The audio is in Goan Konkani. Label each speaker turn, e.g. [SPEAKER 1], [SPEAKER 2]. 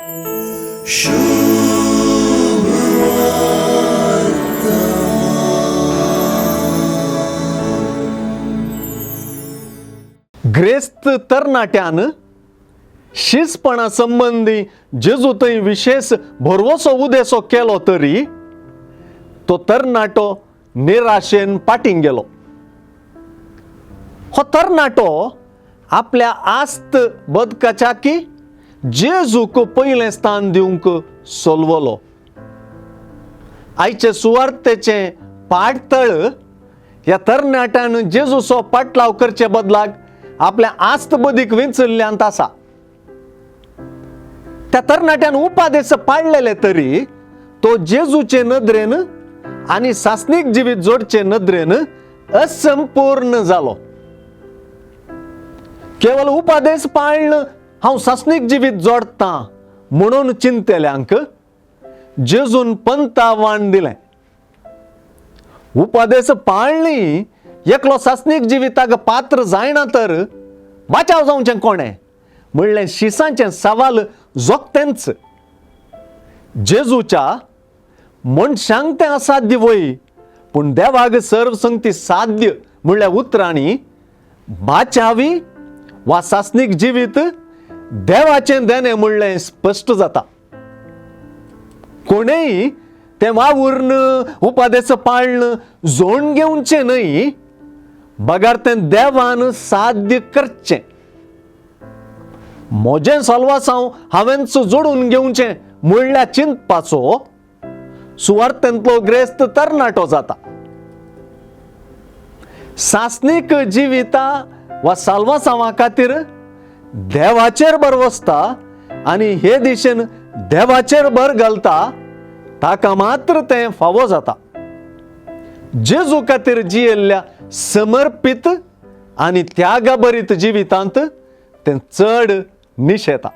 [SPEAKER 1] ग्रेस्त तरणाट्यान शिजपणा संबंदी जेजू थंय विशेश भरवसो उदेसो केलो तरी तो तरणाटो निराशेन पाटींग गेलो. हो तरणाटो आपल्या आस्त बदकाच्या की जेजूक पयलें स्थान दिवंक सोलवलो. आयचे सुवार्तेचें पाडतळ ह्या तरणाट्यान जेजूचो पाटलाव करचे बदलाक आपल्या आस्त बदीक विंचल्ल्यांत आसा. त्या तरणाट्यान उपादेस पाळलेले तरी तो जेजूचे नदरेन आनी सासणीक जिवीत जोडचे नदरेन असंपूर्ण जालो. केवल उपादेस पाळण हांव सासणीक जिवीत जोडटा म्हणून चिंतल्यांक जेजून पंतावान दिलें. उपादेस पाळणी एकलो सासणीक जिविताक पात्र जायना तर बाचाव जावचें कोणें म्हणलें शिसांचें सवाल जोगतेंच. जेजूच्या मनशांक तें असाध्य वय पूण देवाक सर्व संगती साध्य म्हणल्या उतरांनी बाचावी वा सासणीक जिवीत देवाचें देणें म्हणलें स्पश्ट जाता. कोणेय तें वावुर्न उपादेस पाळण जोण घेवचें न्हय बगर तें देवान साध्य करचें. म्हजें सलवासांव हांवेंच जोडून घेवचें म्हणल्या चिंतपाचो सुवार्थेंतलो ग्रेस्त तरणाटो जाता. सासणीक जिविता वा साल्वासांवा खातीर देवाचेर भरवसता आनी हे दिशेन देवाचेर भर घालता ताका मात्र तें फावो जाता. जेजू खातीर जियेल्ल्या समर्पीत आनी त्यागभरीत जिवितांत तें चड निशेता.